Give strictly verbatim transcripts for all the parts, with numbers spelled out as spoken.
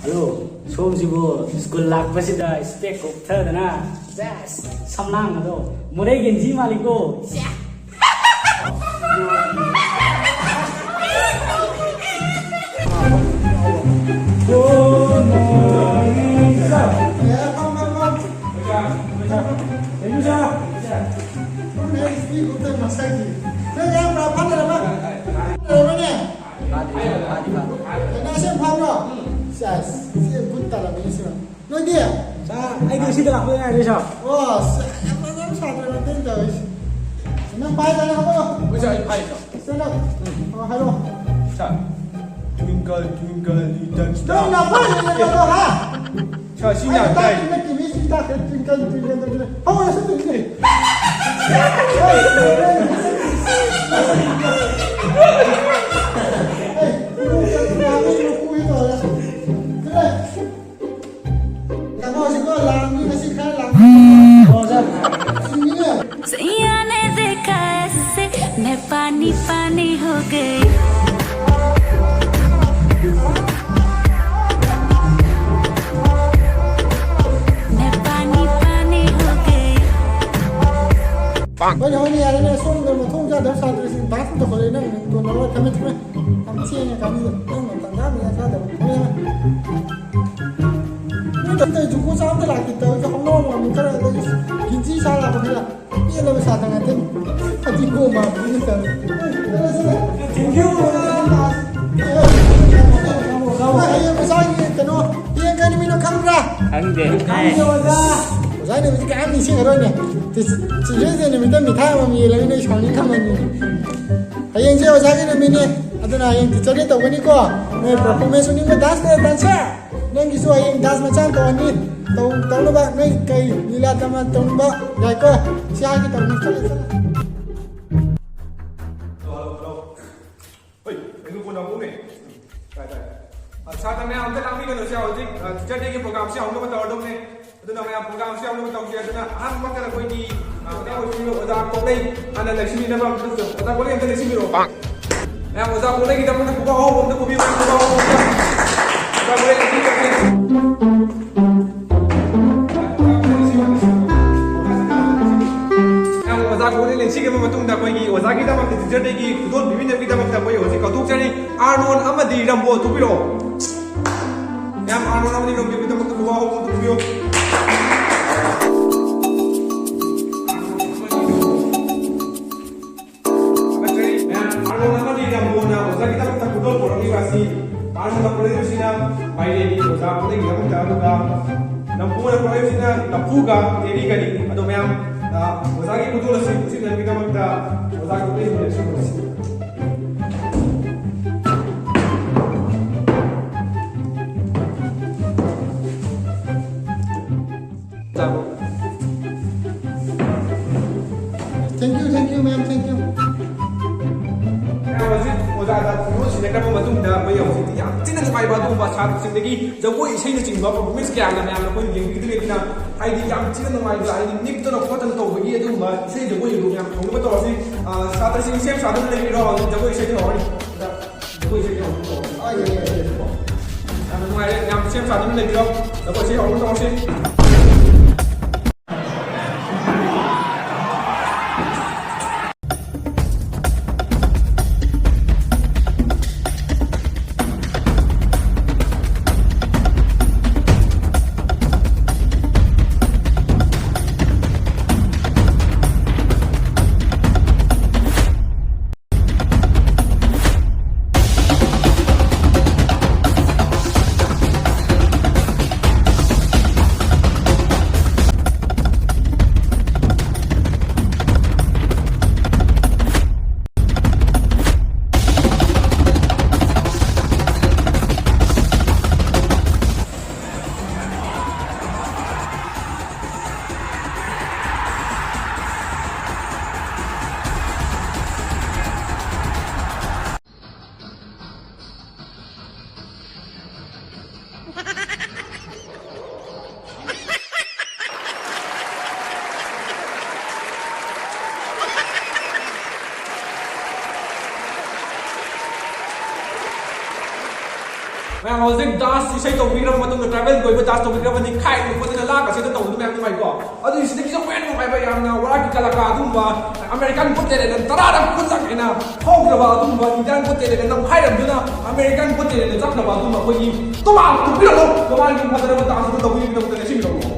ꯑꯗꯣ ꯁꯣꯝꯁꯤꯕꯨ ꯁ꯭ꯀꯨꯜ ꯂꯥꯛꯄꯁꯤꯗ ꯏꯁꯄꯦꯛ ꯀꯨꯞꯊꯗꯅ, ꯁꯦꯁ, ꯁꯝꯂꯥꯡ ꯑꯗꯣ ꯃꯣꯔꯦ ꯒꯦꯟꯖꯤ ꯃꯥꯜꯂꯤꯀꯣ꯫ ꯁꯦ꯫ ꯅꯪ ꯌꯥꯝ ꯐꯥꯗꯔꯕ? ꯐꯥꯗꯔꯕꯅꯦ? ꯐꯥꯗ꯭ꯔꯤ, ꯐꯥꯗ꯭ꯔꯤ, ꯐꯥꯗ꯭ꯔꯤ꯫ ꯅꯪ ꯑꯁꯦꯡ ꯐꯥꯕ꯭ꯔꯣ? ꯁꯦꯁ, ꯁꯤ ꯒꯨꯠ ꯇꯥꯔꯝꯃꯤꯅꯦ ꯁꯤꯃ꯫ ꯅꯣꯏꯗꯤ? ꯁꯥꯔ, ꯑꯩꯗꯤ ꯉꯁꯤꯗ ꯂꯥꯛꯄꯗ ꯉꯥꯏꯔꯤ, ꯁꯥꯔ꯫ ꯑꯣ, ꯁ-, ꯌꯥꯝ ꯐꯖꯕ ꯁꯥꯇ꯭ꯔ ꯉꯥꯛꯇꯅꯤ ꯇꯧꯔꯤꯁꯦ꯫ ꯅꯪ ꯄꯥꯏꯗꯅ ꯍꯧꯒꯠꯂꯣ꯫ ꯍꯣꯏ, ꯁꯥꯔ, ꯑꯩ ꯄꯥꯏ, ꯁꯥꯔ꯫ Stand up. ꯑꯣ, ꯍꯥꯏꯔꯣ꯫ ꯁꯥꯔ, twinkle, twinkle, little star. ꯅꯪ ꯅꯄꯥꯏꯗꯅ ꯍꯧꯒꯠꯂꯣ, ꯍꯥ? ꯁꯥꯔ, ꯁꯤ ꯑꯩ ꯌꯥꯗ꯭ꯔꯦ꯫ ꯇꯥꯛꯇꯦ, ꯅꯪ ꯀꯦꯃꯤꯁꯇ꯭ꯔꯤ ꯇꯥꯛꯇꯦ, twinkle, twinkle, twinkle. ꯍꯧꯒꯠꯂꯣ, ꯁꯤ ꯇꯧꯔꯤꯁꯦ꯫ ꯑꯩ, ꯑꯩ, ꯑꯩ, ꯑꯩ, ꯑꯩ, ꯑꯩ, ꯑꯩ, ꯑꯩ, ꯑꯩ, ꯑꯩ, ꯑꯩ, ꯁꯤꯀꯣ ꯂꯥꯡꯕꯤ ꯉꯁꯤ ꯈꯔ ꯂꯥꯡꯕꯤ꯫ ꯁꯤꯡꯉꯤꯅꯦ꯫ सैया ने देखा ऐसे, मैं पानी पानी हो गई। मैं पानी पानी हो गई। ꯍꯣꯏꯅꯦ, ꯍꯣꯏꯅꯦ, ꯌꯥꯔꯦꯅꯦ꯫ ꯁꯣꯝꯗ ꯃꯊꯣꯡ ꯆꯥꯗꯕ ꯁꯥꯇ꯭ꯔꯁꯤꯡ ꯗꯥꯟꯁ ꯇꯧꯈꯠꯂꯛꯑꯦ꯫ ꯅꯪ ꯇꯣꯟꯅꯔꯣꯏ꯫ ꯊꯝꯃꯦ, ꯊꯝꯃꯦ꯫ ꯌꯥꯝ ꯊꯦꯡꯉꯦ ꯀꯥꯟꯁꯤꯗ꯫ ꯅꯪꯅ ꯇꯟꯖꯥ ꯃꯦꯟꯖꯥ ꯆꯥꯗꯕ꯫ ꯊꯝꯃꯦ, ꯊꯝꯃꯦ꯫ ꯅꯣꯏ ꯇꯧꯔꯤ ꯖꯨꯒꯣꯠ ꯆꯥꯕ ꯑꯝꯇ ꯂꯥꯛꯇꯦ ꯇꯧꯔꯤꯁꯦ꯫ ꯍꯧꯅ ꯍꯧꯅ ꯈꯔ ꯑꯗꯒꯤ ꯒꯤꯟꯖꯤ ꯁꯥ ꯂꯥꯛꯄ ꯈꯔ꯫ ꯄꯦꯜꯂꯕ ꯁꯥꯇ꯭ꯔ ꯉꯥꯛꯇꯅꯤ꯫ ꯐꯗꯤꯒꯣꯝ ꯃꯥꯟꯕꯗꯨꯅ ꯇꯧꯔꯤ꯫ ꯍꯌꯦꯡ ꯃꯆꯥꯒꯤ ꯀꯩꯅꯣ, ꯍꯌꯦꯡ ꯀꯩ ꯅꯨꯃꯤꯠꯅꯣ ꯈꯪꯕ꯭ꯔꯥ? ꯈꯪꯗꯦ꯫ ꯈꯪꯗꯦ, ꯑꯣꯖꯥ꯫ ꯑꯣꯖꯥ ꯅꯨꯃꯤꯠꯁꯦ ꯀꯌꯥꯝ ꯅꯤꯡꯁꯤꯡꯉꯔꯣꯏꯅꯦ꯫ ꯇꯤ-, ꯇꯤꯆꯔꯁ ꯗꯦ ꯅꯨꯃꯤꯠꯇ ꯃꯤꯊꯥꯏ ꯑꯃꯃꯝ ꯌꯦꯜꯂꯒ ꯅꯣꯏ ꯁꯥꯎꯅꯤꯡꯉꯝꯃꯅꯤ꯫ ꯍꯌꯦꯡꯁꯦ ꯑꯣꯖꯥꯒꯤ ꯅꯨꯃꯤꯠꯅꯤ, ꯑꯗꯨꯅ ꯍꯌꯦꯡ ꯇꯤꯆꯔ ꯗꯦ ꯇꯧꯒꯅꯤꯀꯣ꯫ ꯅꯣꯏ ꯄꯔꯐꯣꯔꯃꯦꯟꯁ ꯎꯠꯅꯤꯡꯕ ꯗꯥꯟꯁ ꯂꯩꯔ ꯗꯥꯟꯁꯔ꯫ ꯅꯪꯒꯤꯁꯨ ꯍꯌꯦꯡ ꯗꯥꯟꯁ ꯃꯆꯥ ꯑꯃ ꯇꯧꯔꯅꯤ꯫ ꯇꯧ-, ꯇꯧꯅꯕ ꯅꯣꯏ ꯀꯩ ꯂꯤꯂꯥ ꯇꯝꯕ ꯇꯧꯅꯤꯡꯕ ꯌꯥꯏꯀꯣ꯫ ꯁꯤ ꯍꯥꯏꯒꯦ ꯇꯧꯕꯅꯤ꯫ ꯆꯠꯂꯦ, ꯆꯠꯂꯦ꯫ Hello, hello, hello. ꯍꯣꯏ, ꯑꯩꯁꯨ ꯀꯣꯟꯅ ꯍꯧꯕꯅꯦ꯫ ꯇꯥꯏ, ꯇꯥꯏ꯫ ꯑ, ꯁꯥꯇ꯭ꯔ ꯃꯌꯥꯝ ꯑꯝꯇ ꯂꯥꯡꯕꯤꯒꯅꯨꯁꯦ꯫ ꯍꯧꯖꯤꯛ, ꯑ, ꯇꯤꯆꯔ ꯗꯦꯒꯤ ꯄ꯭ꯔꯣꯒ꯭ꯔꯥꯝꯁꯦ ꯍꯧꯅꯕ ꯇꯧꯔꯗꯧꯅꯦ꯫ ꯑꯗꯨꯅ ꯃꯌꯥꯝ ꯄ꯭ꯔꯣꯒ꯭ꯔꯥꯝꯁꯦ ꯌꯥꯎꯅꯕ ꯇꯧꯁꯦ꯫ ꯑꯗꯨꯅ ꯑꯍꯥꯟꯕꯃꯛꯇꯗ ꯑꯩꯈꯣꯏꯒꯤ, ꯑ, ꯑꯣꯖꯥ ꯑꯣꯏꯕꯤꯔꯤꯕ ꯑꯣꯖꯥ ꯀꯣꯠꯂꯩ ꯍꯥꯟꯅ ꯂꯩꯁꯤꯟꯕꯤꯅꯕ ꯑꯝꯇ, ꯑꯣꯖꯥ ꯀꯣꯠꯂꯩ ꯑꯝꯇ ꯂꯩꯁꯤꯟꯕꯤꯔꯛꯑꯣ꯫ ꯃꯌꯥꯝ ꯑꯣꯖꯥ ꯀꯣꯠꯂꯩꯒꯤꯗꯃꯛꯇ ꯈꯨꯕꯥꯛ ꯑꯍꯧꯕ ꯑꯝꯇ ꯈꯨꯕꯤꯌꯨ, ꯈꯨꯕꯥꯛ ꯑꯍꯧꯕ ꯑꯝꯇ꯫ ꯃꯌꯥꯝ ꯑꯣꯖꯥ ꯒꯣꯜꯗꯦꯟ ꯂꯦꯟꯁꯤꯒꯤ ꯃꯇꯨꯡꯗ ꯑꯩꯈꯣꯏꯒꯤ ꯑꯣꯖꯥꯒꯤꯗꯃꯛꯇ teacher day ꯒꯤ ꯈꯨꯗꯣꯜ ꯄꯤꯕꯤꯅꯕꯒꯤꯗꯃꯛꯇ ꯑꯩꯈꯣꯏ ꯍꯧꯖꯤꯛ ꯀꯧꯊꯣꯛꯆꯔꯤ꯫ ꯑꯥꯔꯅꯣꯟ ꯑꯃꯗꯤ ꯔꯝꯕꯣ ꯊꯣꯛꯄꯤꯔꯛꯑꯣ꯫ ꯃꯌꯥꯝ ꯑꯥꯔꯅꯣꯟ ꯑꯃꯗꯤ ꯔꯝꯕꯣꯒꯤꯗꯃꯛꯇ ꯈꯨꯕꯥꯛ ꯍꯧꯕ ꯊꯣꯛꯄꯤꯌꯨ꯫ ꯊꯥꯒꯠꯆꯔꯤ꯫ ꯃꯌꯥꯝ, ꯑꯥꯔꯅꯣꯟ ꯑꯃꯗꯤ ꯔꯝꯕꯣꯅ ꯑꯣꯖꯥꯒꯤꯗꯃꯛꯇ ꯈꯨꯗꯣꯜ ꯄꯨꯔꯛꯂꯤꯕ ꯑꯁꯤ ꯑꯥꯔꯅꯣꯟꯅ ꯄꯨꯔꯛꯂꯤꯕꯁꯤꯅ ꯃꯥꯏꯔꯦꯟꯅꯤ ꯑꯣꯖꯥ ꯄꯨꯔꯛꯂꯤꯕꯒꯤꯗꯃꯛꯇ, ꯑꯗꯨꯒ ꯔꯝꯕꯣꯅ ꯄꯨꯔꯛꯂꯤꯕꯁꯤꯅ ꯂꯐꯨꯒ ꯆꯦꯔꯤꯒꯅꯤ꯫ ꯑꯗꯣ ꯃꯌꯥꯝ, ꯑ, ꯑꯣꯖꯥꯒꯤ ꯈꯨꯗꯣꯜ ꯑꯁꯤ ꯎꯠꯁꯤꯟꯅꯕꯒꯤꯗꯃꯛꯇ ꯑꯣꯖꯥ ꯈꯨꯗꯣꯜ ꯂꯦꯞꯁꯤꯟꯕꯤꯔꯁꯤ꯫ Thank you, thank you, ma'am, thank you. ꯍꯧꯖꯤꯛ ꯑꯣꯖꯥꯗ ꯈꯨꯗꯣꯜ ꯁꯤꯟꯅꯈ꯭ꯔꯕ ꯃꯇꯨꯡꯗ ꯑꯩꯈꯣꯏ ꯍꯧꯖꯤꯛꯇꯤ ꯌꯥꯝ ꯊꯤꯅ ꯅꯨꯡꯉꯥꯏꯕ ꯑꯗꯨꯒꯨꯝꯕ ꯁꯥꯇ꯭ꯔꯁꯤꯡꯗꯒꯤ ꯖꯒꯣꯏ ꯏꯁꯩꯅꯆꯤꯡꯕ performance ꯀꯌꯥ ꯑꯃ ꯃꯌꯥꯝꯅ ꯑꯩꯈꯣꯏ ꯌꯦꯡꯕꯤꯒꯗꯕꯅꯤꯅ, ꯍꯥꯏꯗꯤ ꯌꯥꯝ ꯊꯤꯅ ꯅꯨꯡꯉꯥꯏꯕ, ꯍꯥꯏꯗꯤ ꯅꯤꯛꯇꯅ ꯈꯣꯠꯇꯅ ꯇꯧꯕꯒꯤ ꯑꯗꯨꯒꯨꯝꯕ ꯏꯁꯩ ꯖꯒꯣꯏ ꯑꯗꯨ ꯌꯥꯝ ꯐꯪꯅꯕ ꯇꯧꯔꯁꯤ꯫ ꯑ, ꯁꯥꯇ꯭ꯔꯁꯤꯡ ꯁꯦꯝ ꯁꯥꯗꯨꯅ ꯂꯩꯕꯤꯔꯣ, ꯍꯧꯖꯤꯛ ꯖꯒꯣꯏ ꯏꯁꯩ ꯍꯧꯔꯅꯤ꯫ ꯑꯗ ꯖꯒꯣꯏ ꯏꯁꯩ ꯍꯧꯔꯅꯤ꯫ ꯌꯥꯝ ꯅꯨꯡꯉꯥꯏꯔꯦ, ꯌꯥꯝ ꯁꯦꯝ ꯁꯥꯗꯨꯅ ꯂꯩꯕꯤꯔꯣ꯫ ꯖꯒꯣꯏ ꯏꯁꯩ ꯍꯧꯔꯅꯤ, ꯇꯧꯔꯁꯤ꯫ ꯃꯌꯥꯝ ꯍꯧꯖꯤꯛ ꯗꯥꯟꯁ ꯏꯁꯩ ꯇꯧꯕꯤꯈ꯭ꯔꯕ ꯃꯇꯨꯡꯗ, ꯇ꯭ꯔꯥꯏꯕꯦꯜꯒꯤ ꯑꯣꯏꯕ ꯗꯥꯟꯁ ꯇꯧꯕꯤꯈ꯭ꯔꯕꯅꯤ, ꯈꯥꯏ ꯈꯣꯠꯇꯅ ꯂꯥꯛꯀꯁꯤꯗ ꯇꯧꯕꯗꯨ ꯃꯌꯥꯝ ꯅꯨꯡꯉꯥꯏꯀꯣ꯫ ꯑꯗꯨ ꯁꯤꯗꯒꯤꯁꯨ ꯍꯦꯟꯅ ꯅꯨꯡꯉꯥꯏꯕ, ꯌꯥꯝꯅ ꯋꯥꯔꯥꯒꯤ ꯀꯂꯥꯀꯥꯔ ꯑꯗꯨꯒꯨꯝꯕ ꯑꯃꯦꯔꯤꯀꯥꯟ ꯒꯣꯠ ꯇꯦꯂꯦꯟꯠ ꯇꯔꯥꯔꯛ ꯀꯨꯟꯂꯛ ꯍꯦꯟꯅ ꯐꯥꯎꯈ꯭ꯔꯕ ꯑꯗꯨꯒꯨꯝꯕ ꯏꯟꯗꯤꯌꯥꯟ ꯒꯣꯠ ꯇꯦꯂꯦꯟꯠ ꯅꯝꯈꯥꯏꯔꯝꯗꯨꯅ ꯑꯃꯦꯔꯤꯀꯥꯟ ꯒꯣꯠ ꯇꯦꯂꯦꯟꯠ ꯆꯠꯅꯕ ꯑꯗꯨꯒꯨꯝꯕ ꯑꯩꯈꯣꯏꯒꯤ ꯇꯣꯉꯥꯟꯅ ꯊꯣꯛꯄꯤꯔꯛꯑꯣ꯫ ꯃꯃꯥꯡꯒꯤ ꯐꯖꯔꯕ ꯗꯥꯟꯁ ꯑꯗꯨ ꯇꯧꯕꯤꯅꯕꯒꯤꯗꯃꯛꯇ ꯅꯤꯡꯁꯤꯡꯕꯤꯔꯛꯑꯣ꯫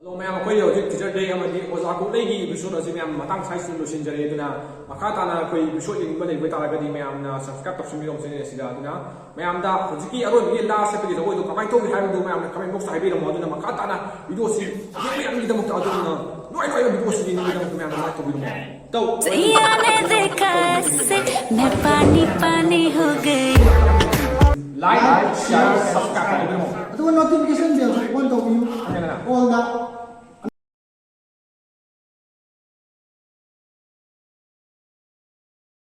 ꯑꯗꯣ ꯃꯌꯥꯝ, ꯑꯩꯈꯣꯏ ꯍꯧꯖꯤꯛ ꯇꯤꯆꯔ ꯗꯦ ꯑꯃꯗꯤ ꯑꯣꯖꯥ ꯀꯣꯛꯂꯩꯒꯤ ꯏꯄꯤꯁꯣꯗ ꯑꯁꯤ ꯃꯌꯥꯝ ꯃꯇꯥꯡ ꯁ꯭ꯋꯥꯏꯁꯤꯗ ꯂꯣꯏꯁꯤꯟꯖꯔꯦ꯫ ꯑꯗꯨꯅ ꯃꯈꯥ ꯇꯥꯅ ꯑꯩꯈꯣꯏ ꯏꯄꯤꯁꯣꯗ ꯌꯦꯡꯅꯤꯡꯕ ꯂꯩꯕ ꯇꯥꯔꯒꯗꯤ ꯃꯌꯥꯝꯅ ꯁꯕꯁꯀ꯭ꯔꯥꯏꯕ ꯇꯧꯁꯤꯟꯕꯤꯔꯣ ꯆꯦꯅꯦꯜ ꯑꯁꯤꯗ꯫ ꯑꯗꯨꯅ ꯃꯌꯥꯝꯗ ꯍꯧꯖꯤꯛꯀꯤ ꯑꯔꯣꯏꯕꯒꯤ ꯂꯥꯁ ꯆꯠꯄꯒꯤ ꯖꯒꯣꯏꯗꯣ ꯀꯃꯥꯏꯅ ꯇꯧꯒꯦ ꯍꯥꯏꯕꯗꯨ ꯃꯌꯥꯝꯅ ꯀꯃꯦꯟ ꯕꯣꯛꯁꯇ ꯍꯥꯏꯕꯤꯔꯝꯃꯣ꯫ ꯑꯗꯨꯅ ꯃꯈꯥ ꯇꯥꯅ ꯚꯤꯗꯤꯑꯣꯁꯤ ꯌꯦꯡꯕ ꯌꯥꯝꯒꯤꯗꯃꯛꯇ, ꯑꯗꯣꯝꯅ ꯅꯨꯡꯉꯥꯏ ꯅꯨꯡꯉꯥꯏꯕ ꯚꯤꯗꯤꯑꯣꯁꯤ ꯌꯦꯡꯅꯕꯒꯤꯗꯃꯛꯇ ꯃꯌꯥꯝꯅ ꯂꯥꯏꯛ ꯇꯧꯕꯤꯔꯝꯃꯣ꯫ ꯇꯧ꯫ सैया ने देखा ऐसे, मैं पानी पानी हो गई। ꯂꯥꯏꯛ, ꯁꯤꯌꯥꯔ, ꯁꯕꯁꯀ꯭ꯔꯥꯏꯕ ꯇꯧꯕꯤꯔꯝꯃꯣ꯫ ꯑꯗꯨꯒ ꯅꯣꯇꯤꯐꯤꯀꯦꯁꯟ ꯕꯦꯜꯁꯨ ꯑꯣꯟ